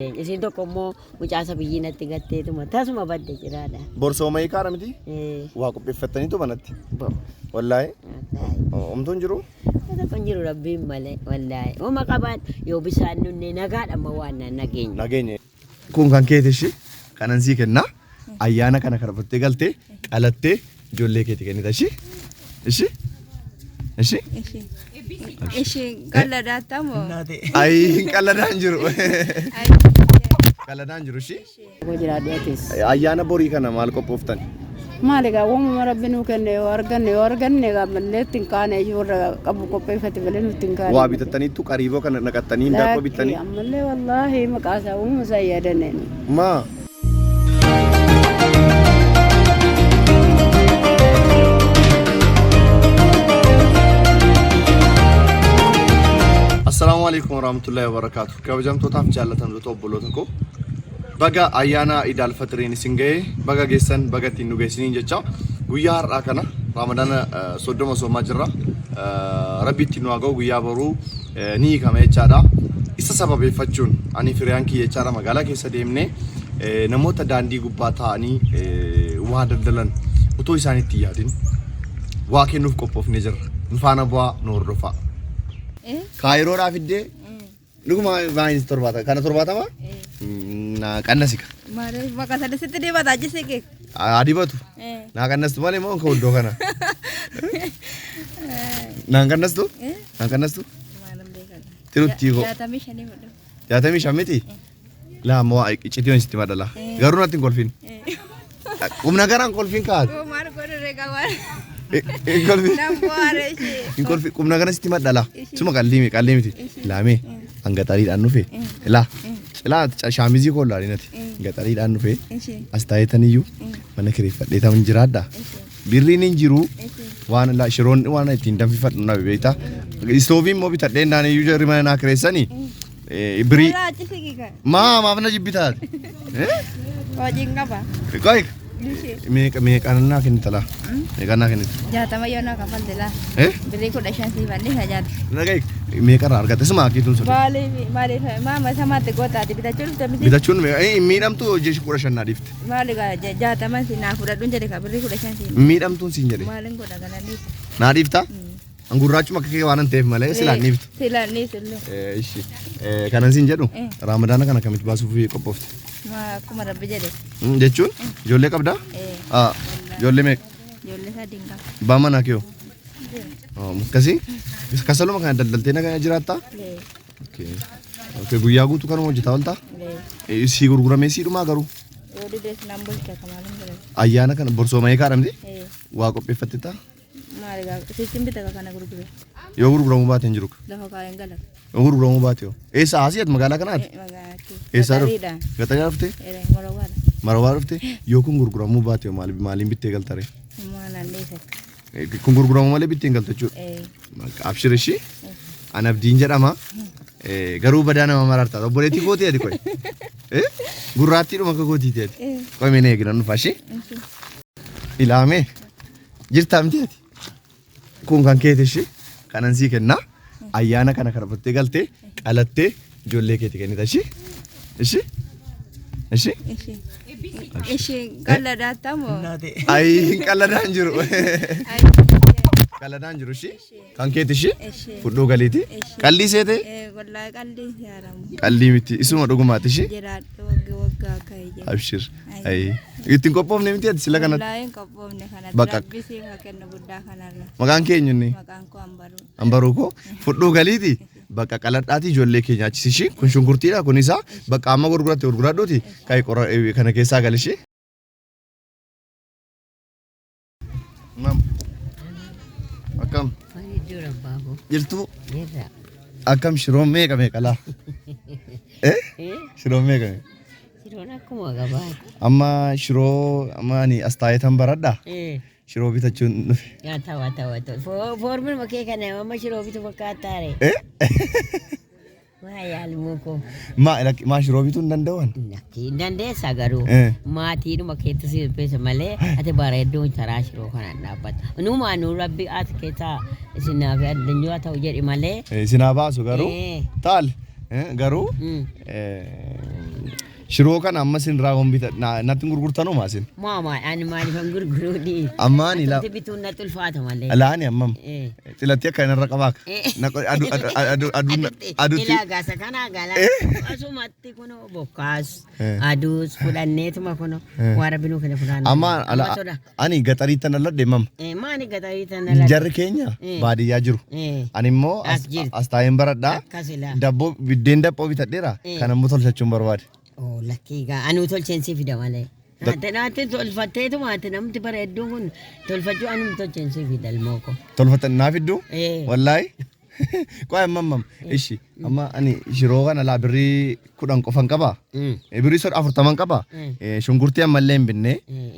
Isiin tokko immoo mucaasa biyyii natti gatteetuma tasuma badde jiraadha. Borsoo mayii miti? Eh, Waa qopheeffattaniitu manatti. Bo. Wallaahi. Wallaahi. Homtuu hin jiru? Tokko hin jiru rabbiin malee wallaahi. Uma qabaan yoo bisaan nunne nagaadha amma waan naan nageenye. Nageenye. Kun kan keeti ishee kanan sii kenna. Ayyaana kana karfattee galtee qalattee ijoollee keeti kennita ishee. Ishee? Ishee? Ishi qalladaata moo? Ayi hin qalladaan jiru. Qalladaan jiru ishee. Kuma jiraadhu atis. Ayyaana borii kana maal qophooftan? Maali egaa uumama rabbi nuu kenne yoo arganne yoo arganne egaa mallee ittiin kaane warra qabu qopheeffate malee nutti hin kaane. Waa bitattaniittu qariiboo kana naqattanii hindaaqqoo bittanii? Ammallee wallaahi maqaa isaa uumama isaa hin yaadanneen. Maa? Assalaamu alaikum warahmatullahi wabarakatuh. Kabajamtootaaf jaallatamtoota obboloota koo. Baga ayyaana Iid Alfaxiriin isin ga'e, baga geessan, baga ittiin nu geessiniin jecha guyyaa har'aa kana Raamadaana 30 soomaa jirra. Rabbi ittiin nu haa ga'u guyyaa boruu ni hiikama jechaadha. Isa sababeeffachuun ani firiyaan kiyya jechaadha magaalaa keessa deemnee namoota daandii gubbaa taa'anii waa daldalan otoo isaan itti hin yaadin waa kennuuf qophoofnee jirra. Nu faana bu'aa nu hordofaa. Kaayiroodhaa fiddee dhuguma baay'insi 70 kana 70 naa qannasika. Maaliif maqaa sana sitti dibataa jisee kee? Haa dibatu. Naa qannastu malee moo kan iddoo kana. Naan qannastu? Naan qannastu? Maalan beekan. Tiruttii koo. 65 fudhu. 65 miti? Laa ammoo iccitii sitti madala. Garuu natti hin kolfin. Humna garaan kolfin kaa'ate. Maal godhu ree qabaan? Hin kolfin. Nan bu'aare ishee. Hin kolfin. Humna gara sitti madala. Suma qallii qallii miti. Laamee hangaxariidhaan dhufe. Laa. Laa shaamizii koo laalii nati. Gaxariidhaan dhufe. As taa'eetaniyyuu mana kireeffadhee taa'uun jiraadha. Birriin hin jiru. Waan laa shiroon waan ittiin danfifadhu na beektaa. Istooviin immoo bitadhee naan iyyuu jarri mana naa kireessanii. Birii. Laa achi kan. Maa maaf na jibbitaa? Hojiin qaba. Qoy. Ishee. Meeqa meeqaan naa kennita laa? Meeqaan naa kennita? 60 yoo naa kafalte laa. Eh? Birrii 15 sii fannisa jaata. Nagay meeqarraa argatte suma akkiituun sun. Maaliif maaliif maama samaatti gootaati bitachuu dhufte miti? Bitachuun miidhamtuu hojii 15 naa dhiifte. Maali gaa 60 si naa fudhadhuun jedhe ka birrii 15 si. Miidhamtuun siin jedhe. Maalin godha kananiif? Naa dhiiftaa? Angurraachuma akka kee waan hin ta'eef malee silaan dhiiftu. Silaan dhiisullee. Ishi. Kanan siin jedhu Raamadaana kana akkamitti baasuuf qophoofte? Akkuma rabbi jedhe. Jechuun ijoollee qabdaa? Ijoollee meeqa? Ijoollee sadiin qaba. Abbaan manaa kee hoo? Akkasii? Kasaluma kana daldaltee nagaa jiraattaa? Okay. Guyyaa guutuu kanuma hojjetaa ooltaa? Sii gurguramee sii dhumaa garuu? Yoo didees nan bulcha kamaalin godhate. Ayyaana kana borsoo mayii kaadhamti? Waa qopheeffatteettaa? Maali gaa sitti bita kana gurgure. Yoo gurguramuu baate hin jiru. Lafa kaa'een gala. Yoo gurguramuu baate hoo? Eessa asii ati magaalaa kanaati? Magaalaa Eessaa dhufte? Gaxariidhaan. Gaxarii dhufte? Morowaadha. Marawaa dhufte? Yoo kun gurguramuu baate hoo maaliin bittee galtare? Maalaan dhiise. Kun gurguramuu malee bittee hin galtu jechuudha. Abshir ishii. Ani Abdiin jedhama. Garuu badaa nama mararta. Obboleettii kootii ati qoy. Gurraattiidhuma akka kootiiti ati. Qoy mee na eegi nan dhufa ishii. Ilaamee jirtaa miti ati? Kun kan keeti ishii. Kanan sii kenna. Ayyaana kana karfattee galtee qalattee ijoollee keeti kennita ishii. Ishii? Ishii? Ishi qalladaata moo? Ayi hin qalladaan jiru. Qalladaan jiru ishii. Kan keeti ishii. Fudhuu galiiti. Qallii seete? Wallaahi qallii si haramu. Qallii miti. Isuma dhugumaati ishii. Jiraadhu wagga waggaa akka ija. Abshir. Ayi. Ittiin qophoofne miti ati sila kanatti. Wallaahi hin qophoofne kanatti. Bakka. Rabbi siif haa kennu guddaa kanarra. Maqaan kee eenyu inni? Maqaan koo Ambaruu. Ambaruu koo. Fudhuu galiiti. Bakka qaladhaati ijoollee keenya achis ishii. Kun shunkurtiidha kun isaa. Bakka amma gurguratte gurguradhuuti. Ka'i qora kana keessaa gali ishii. Mam. Akkam Iddoo rabbaa koo. jirtu? Jirra. Akkam shiroon meeqa meeqa laa? Shiroon meeqa meeqa? Shiroon akkuma gabaati. Amma shiroo amma ani as taa'eetan baradhaa? Shiroo bitachuun dhufe. Yaa ta'u haa ta'u haa ta'u. Foormuma kee kana amma shiroo bitu fakkaataare. Waa yaalmuu koo. Maa maa shiroo bituu hin danda'an? Lakki hin dandeessa garuu maatiidhuma keetti si dubbisa malee ati bareedduun taraa shiroo kanaan dhaabbata. Numaa nu rabbi ati keessaa isin naaf addunyaa ta'u jedhi malee. Isin haa baasu garuu. Taal. Garuu shiroo kana amma isin irraa hon bita natti hin gurgurtanoo maa isin? Maama ani maaliifan gurguruu dhiisi. Amma ani la Atumti bituun natti ulfaata malee. laani ammam xilatti akka inarra qabaaka. Adu adu adu adu adutti. Ilaa gaasa kanaa gala. Asumatti kunoo bokkaas aduus fudhanneetuma kunoo waa rabbi nuu kenne fudhanna. Amma ala ani gaxariittan dhaladhe mam. Maani gaxarii tana laata? Jarri keenya baadiyyaa jiru. Ani immoo As jirti. as taa'een baradhaa. Akkas ilaa. Dabboo biddeen dabboo bitadheera. Kan ammoo tolchachuun barbaade. Oh, lakkii gaa anuu tolcheen si fida malee. Ate naatti tolfatteetuma ate namti bareedduun kun tolfachuu anum tolcheen si fida ilmoo koo. Tolfatan naa fidduu? Eh. Wallaahi. Qoy amma ammam. Ishi amma ani shiroo kana laa birrii 10 qofan qaba. Birrii 40 qaba. Shunkurtii ammallee hin binne.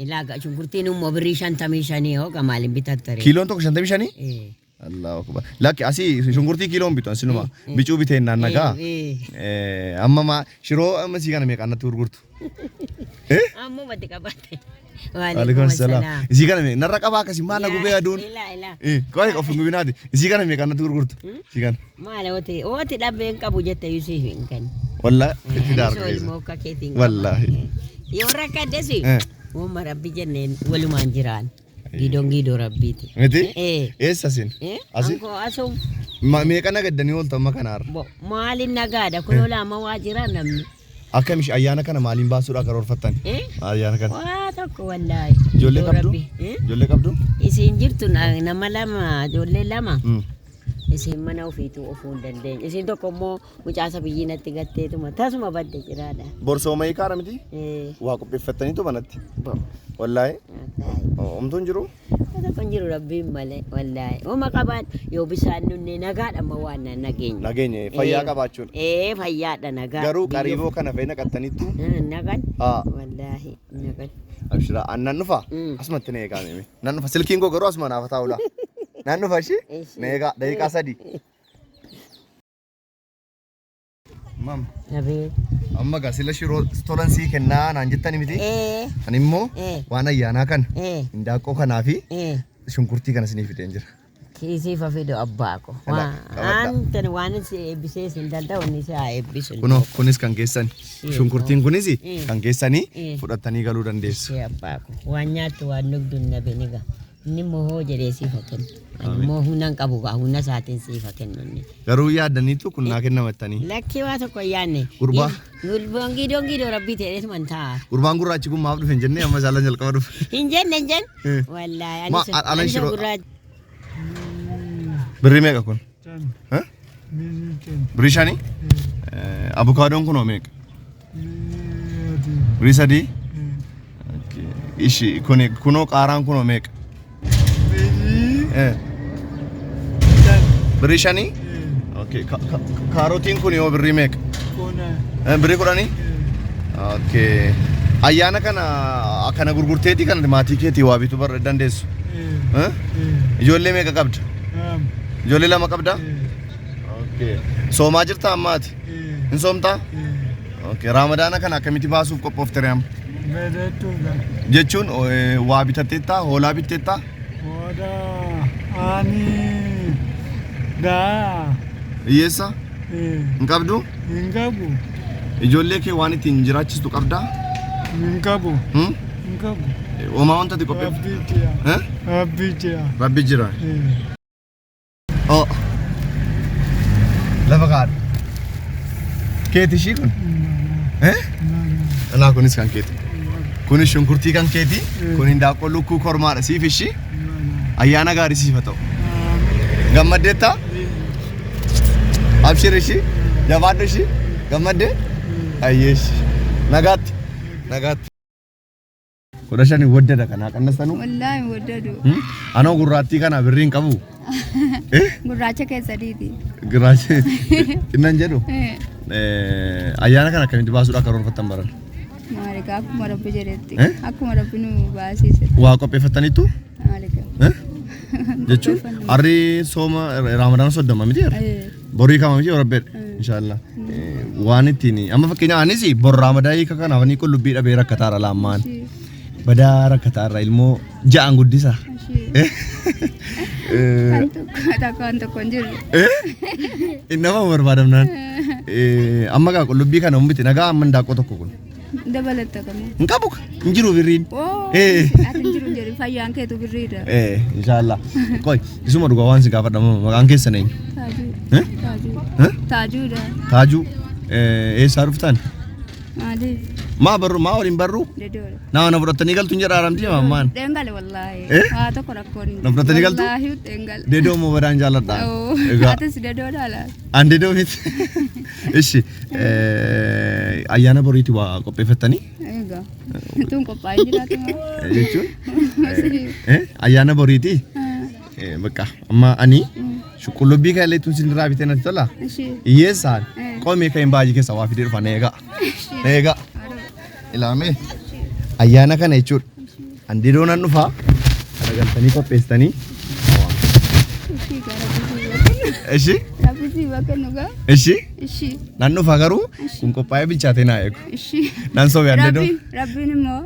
Ilaa gaa shunkurtiin immoo birrii 55 hoo gaa maaliin bitattare? Kiiloon tokko 55? Allahu akbar. Lakki asii shunkurtii kiiloon bitu asinuma bicuu biteen naan nagaa. Amma maa shiroo amma sii kana meeqaan natti gurgurtu? Ammuma itti qabatte. Waalaikum salaam. Isii kana meeqa narra qabaa akkasii maal na gubee aduun? Ilaa ilaa. Qoy of hin gubinaati. Isii kana meeqaan natti gurgurtu? Isii kana. Maal ooti ooti dhabbeen qabu jette Yuusuf hin kennu. Wallaahi itti daarka Anis keessa. ilmoo akka keetiin qaba. Wallaahi. Yoo rakkaddes uumma rabbi jenneen walumaan jiraan. Giidoon giidoo rabbiiti. Miti? Eh. Eessa isin? Eh? Asi? Ankoo asum. Meeqa nagaddanii ooltu amma kanaarra? Bo maaliin nagaadha kunoo lama waa jira namni. Akkam ishee ayyaana kana maaliin baasuudhaa karoorfattan? Eh? Ayyaana kana. Waa tokko wallaahi. Ijoollee Giidoo qabdu? rabbi. Eh? Ijoollee qabdu? Isin jirtu nama lama ijoollee lama. Isin mana ofiituu ofuu hin dandeenye. Isin tokko immoo mucaasa biyyii natti gatteetuma tasuma badde jiraadha. Borsoo mayii kaara miti? Eh. Waa qopheeffattaniitu manatti. Bo. Wallaahi. Homtuu hin jiru? Waa tokko hin jiru rabbiin malee wallaahi. Homa qabaan yoo bisaan nunne nagaadha amma waan na nageenya. Nageenya fayyaa qabaachuudha. Ee fayyaadha nagaa. Garuu qariiboo kana fa'i naqattaniittu. Naqan. Haa. Wallaahi naqan. Abshira an nan dhufa. Asumatti na eegaa meeme. Nan dhufa silkiin koo garuu asuma naaf taa'ula. Nan dhufa ishii. Ishii. Na eegaa daqiiqaa 3. Mam. Abeet. Amma gaa sila shiroo tolan sii kennaa naan jettani miti. Ee. Ani immoo Eh. waan ayyaanaa kana Ee. hindaaqqoo kanaa fi Ee. shunkurtii kana isinii fideen jira. Kiisii fafidu abbaa ko. Ala, qabadhaa. Waan tan waan si eebbisee sin danda'u inni si haa eebbisu. Kunoo kunis kan keessani. Shunkurtiin kunis kan keessanii fudhattanii galuu dandeessu. Ishee abbaa ko. Waan nyaattu waan dhugdu hin dhabin egaa. Inni immoo hoo jedhee siif haa kennu. Ani immoo humna hin qabu gaa humna isaatiin siif haa kennu inni. Garuu yaaddaniitu kun naa kennama jettanii. Lakkii waa tokko hin yaadne. Gurbaa. Gurbaan giidoon giidoo rabbii ta'eetuma hin taa'a. Gurbaan gurraachi kun maaf dhufe hin jennee amma isaan jalqaba dhufe. Hin jenne hin jenne. Wallaahi Ma, ani alan isa shiroo- gurraacha. Birrii meeqa kun? Birrii 5? Abukaadoon kun hoo meeqa? Birrii 3? Ishi kuni kunoo qaaraan kunoo meeqa? Birrii 5? Okay. Kaarotiin kun yoo birrii meeqa? Birrii 10? Okay. Ayyaana kana kana gurgurteetii kan maatii keetii waa bituu bar dandeessu. Ijoollee meeqa qabda? Ijoollee 2 qabda? Okay. Soomaa jirta ammaati? Hin soomtaa? Okay. Raamadaana kana akkamitti baasuuf qophoofte amma? Jechuun waa bitatteettaa? Hoolaa bitteettaa? Hiyyeessa? Hin qabdu? Hin qabu. Ijoollee kee waan ittiin jiraachistu qabdaa? Hin qabu. Hin qabu. Homaa wanta ati qopheeffatte? Rabbi jira. Rabbi jira. Rabbi jira. Oh. Lafa kaadhu. Keeti ishii kun? Alaa kunis kan keeti. Kunis shunkurtii kan keeti. Kun hindaaqqoo lukkuu kormaadha siif ishii. Ayyaana gaarii siif haa ta'u. Gammaddeettaa? Abshir ishii. Jabaadhu ishii. Gammaddee? Ayyee ishii. Nagaatti. Nagaatti. 15 waddada kanaa qannastanu? Wallaahi hin waddadu. Anoo gurraattii kana birrii hin qabu. Gurraacha keessaniiti. Gurraacha innan jedhu. Ayyaana kana akkamitti baasuudhaaf karoorfattan baran? Maaligaa akkuma rabbi jedhetti. Eh? Akkuma rabbi nu baasiise. Waa qopheeffattaniittu? Maaligaa. Jechuun harri sooma Raamadaana 30 miti harri? Borii kama miti rabbeedha. Inshaallah. Waan ittiin amma fakkeenyaaf anis bor Raamadaa hiika kanaaf ani qullubbii dhabee rakkataara laammaan. Badaa rakkataarra ilmoo ja'an guddisa. Kan tokko takka waan tokko hin jiru. Inni nama barbaadamnaan. Amma gaa qullubbii kana ummiti nagaa amma indaaqqoo tokko kun. Dabalatta kamuu. Hin qabu hin jiru birriin. Oo. Ati hin jiru hin jedhin fayyaan keetu birriidha. Inshaallah. Qoy isuma dhugaa waan si gaafadhamu maqaan keessan eenyu? Taajuu. Eh? Taajuu. Eh? Taajuudha. Taajuu. Eessaa dhuftan? Maaliif? Maa barru maa waliin barru? Dedoodha. Nama na fudhattanii galtu hin jedha haramtii mammaan. Dheengale wallaahi. Eh? Waa tokko rakkoon hin Na fudhattanii galtu? Wallaahi dheengale. Dedoo immoo badaan jaalladha. Oo. Egaa Atis dedoodha laata? an dedoo miti. Ishi ayyaana boriitti waa qopheeffattanii Egaa. Tun qophaa'ee jiraatu moo? Jechuun ayyaana boriiti. Bakka amma ani qullubbii kan illee tun sinirraa bitee natti tola. Ishii. Hiyyeessaan qoomee kan hin baay'ee keessa waa fidee dhufa na eegaa. Na eegaa. Ilaamee ayyaana kana jechuudha. An dedoo nan dhufaa. Kana galtanii qopheessitanii. Ishii gaa rabbi sii bakka Ishi Rabbi sii bakka nu gaa. ishi Ishii. nan dhufa garuu kun qophaa'ee bilchaatee naa eegu. Ishii. Nan sobee an dedoo. Rabbiin rabbiin immoo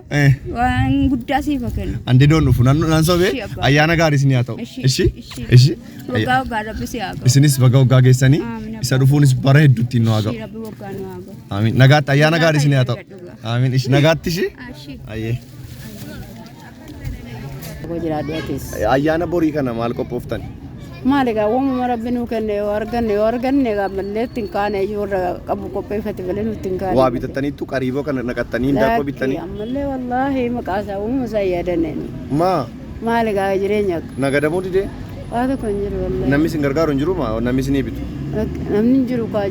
waan guddaa siif haa kennu. An dedoon dhufu nan sobee Ishii abbaa. ayyaana gaarii isin haa ta'u. Ishii. Ishi Ishii. ishi Waggaa waggaa rabbi si haa ga'u. isinis baga waggaa geessanii Amiin isa dhufuunis bara hedduutti nu haa Ishii ga'u. rabbi waggaa nu haa ga'u. Amiin. Nagaatti ayyaana gaarii isin haa ta'u. Dhugaa. Amiin. Ishi nagaatti ishi. Ishii. Ayyee. Koo jiraadhu atis. Ayyaana borii kana maal qophooftan? Maali egaa uumama rabbi nuu kenne yoo arganne yoo arganne egaa mallee ittiin kaane warra qabu qopheeffate malee nutti hin kaane. Waa bitattaniittu qariiboo kana naqattanii hindaaqoo bittanii. Ammallee wallaahi maqaa isaa uumama isaa hin yaadanne. Maa Maali egaa jireenya akka nagadamuu didee? waa tokko hin jiru wallaahi. Namni isin gargaaru hin jiru maa namni isinii bitu? Namni hin jiru kaa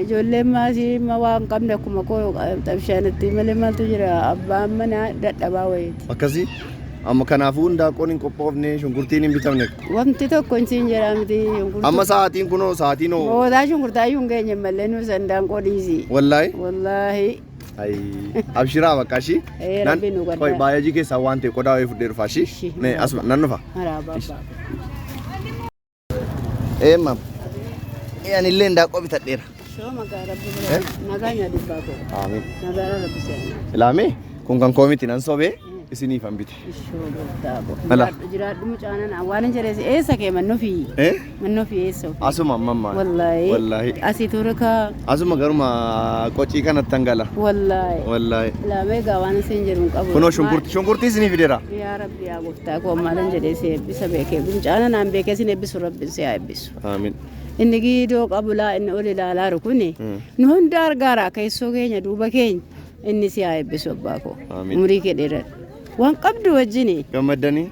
ijoolleen maasii ma waa hin qabne akkuma koo xabshaanitti malee maaltu jira abbaan manaa dadhabaa wayiiti. Akkasii amma kanaafuu hindaaqoon hin qophoofne shunkurtiin hin bitamne. Wanti tokko hin siin jedhaa miti Amma sa'aatiin kunoo sa'aatiin hoo? Mootaa shunkurtaa iyyuu hin geenye malee nu sandaanqoo dhiisi. Wallaahi. Wallaahi. Abshiraa bakka ishii. Rabbi nu gargaara. Qoy baay'ee keessaa waan ta'e qodaa wayii fudhee dhufa ishii. Ishii. Mee asuma nan dhufa. Maraabaa abbaa. Eemma. Ani illee hindaaqoo bitadheera. Shoo maqaa rabbi bira. Nagaa nyaadhu abbaa koo. Amiin. Nagaa rabbi seenaa. Ilaamee kun kan koo miti nan sobee isiniifan bite. Ishoo gooftaa koo. Ala. Jiraadhu mucaanan waan hin jedhees eessa kee mannoo fi? Eh? Mannoo fi eessa ofii? Asuma amma ammaa. Wallaahi. Wallaahi. Asii turkaa. Asuma garuma qocii kanatti hangala. Wallaahi. Wallaahi. Ilaamee egaa waan isin jedhu hin qabu. Kunoo shunkurtii shunkurtii isinii fideera. Yaa rabbi yaa gooftaa koo maalan jedhee si eebbisa beekee mucaana naan beekee sin eebbisu rabbiin si haa eebbisu. Amiin. Inni giidoo qabu laa inni ol ilaalaa kuni nu hunda argaara keessoo keenya duuba keenya inni si haa eebbisu abbaa koo. Amiin. Umurii kee dheeradhu. Waan qabdu wajjini. Gammaddanii?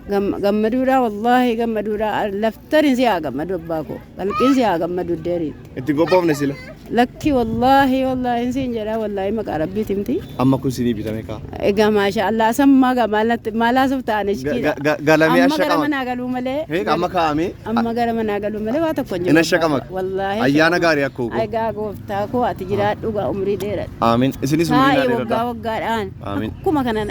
Gammaduudhaa wallaahi gammaduudhaa laftarin si haa gammadu abbaa koo qalqiin si haa gammadu deeriitti. Itti qophoofne sila. Lakki wallaahi wallaahi siin jedhaa wallaahi maqaa rabbiiti miti. Amma kun isinii bitame kaa. Egaa maasha Allah sammaa gaa maalaasuuf ta'an ishkiidha. Galamee Amma gara ashaqama. manaa galuu malee. Amma kaa'amee. Amma gara manaa galuu malee waa tokko hin jiru. Hin ashaqama. Wallaahi. Ayyaana gaarii akka koo. Egaa gooftaa koo ati jiraadhu gaa umurii dheeradhu. Amiin. Isinis umurii Taa'ee naa waggaa dheeradha. waggaadhaan. Amiin. Akkuma kana.